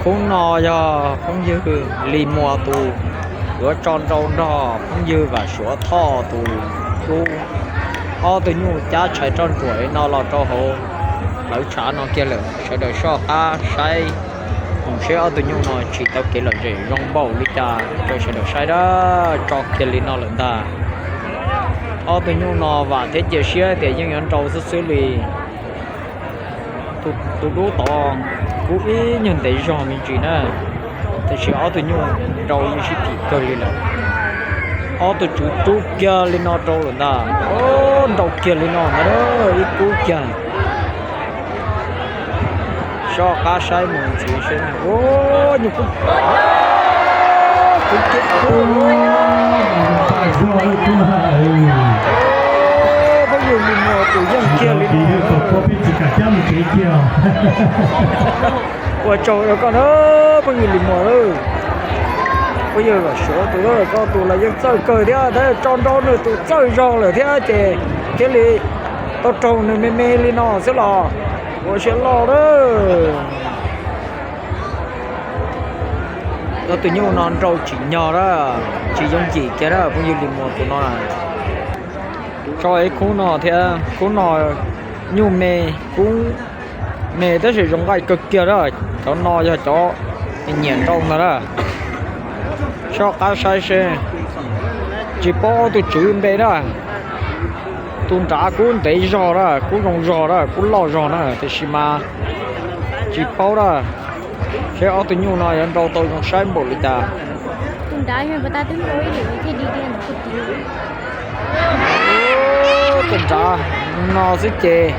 Hnub no yog phooj ywg Lis Muas tus yuav tso nrau nrog phooj ywg Vam Suav Thoj tus dub. Ob tug nyuj cab tshais roj ntsuam li no los rau hauv plawv tshav no kiag lawm, sawv daws soj qab saib mus seb ob tug nyuj no tsis tau kev lom zem zoo npaum li cas rau sawv daws saib dab tso kiag li no lawm ntag. Ob tug nyuj no vam thiab cia siab tias yeej yuav nrau xwb xwb li. Tus dub tod kub ib nyuag ntev zog me ntsis na, tiam sis ob tug nyuj nrau yeej sib phim kawg li lawm. Ob tug tswv rub kiag li no rau lawm ntag, nrau kiag li no ntag, ib kub kiag. Soj qab saib mus ntxiv seb, nyuj kub, kub kiag, phooj ywg Lis Muas tus yeej kiag li no. Ua tsaug rau koj na, phooj ywg Lis Muas, phooj ywg Vam Suav tus, koj tus los yeej txawj kawg thiab, tab tso nrau nws tus txawj zog lawm thiab ces thiaj li tau raug nws me me li no xwb los ua siab loj lawm. Ob tug nyuj no nrau tsim nyog lawm, tsis yooj yim kiag na phooj ywg Lis Muas tus no. Tso ib khub no thiab, khub no nyuj me, kub me tab sis zoo nqaij kawg kiag lawm. Cov no yog cov nyiam nrau ntag lawm. Soj qab saib seb, tsis paub ob tug tswv npe lawm. Tus nrad kub ntev zog lawm, kub zoo zog lawm, kub loj zog na, tiam sis mas tsis paub lawm, seb ob tug nyuj no yuav nrau tau zoo saib npaum li cas. Tus nrad no xwb ces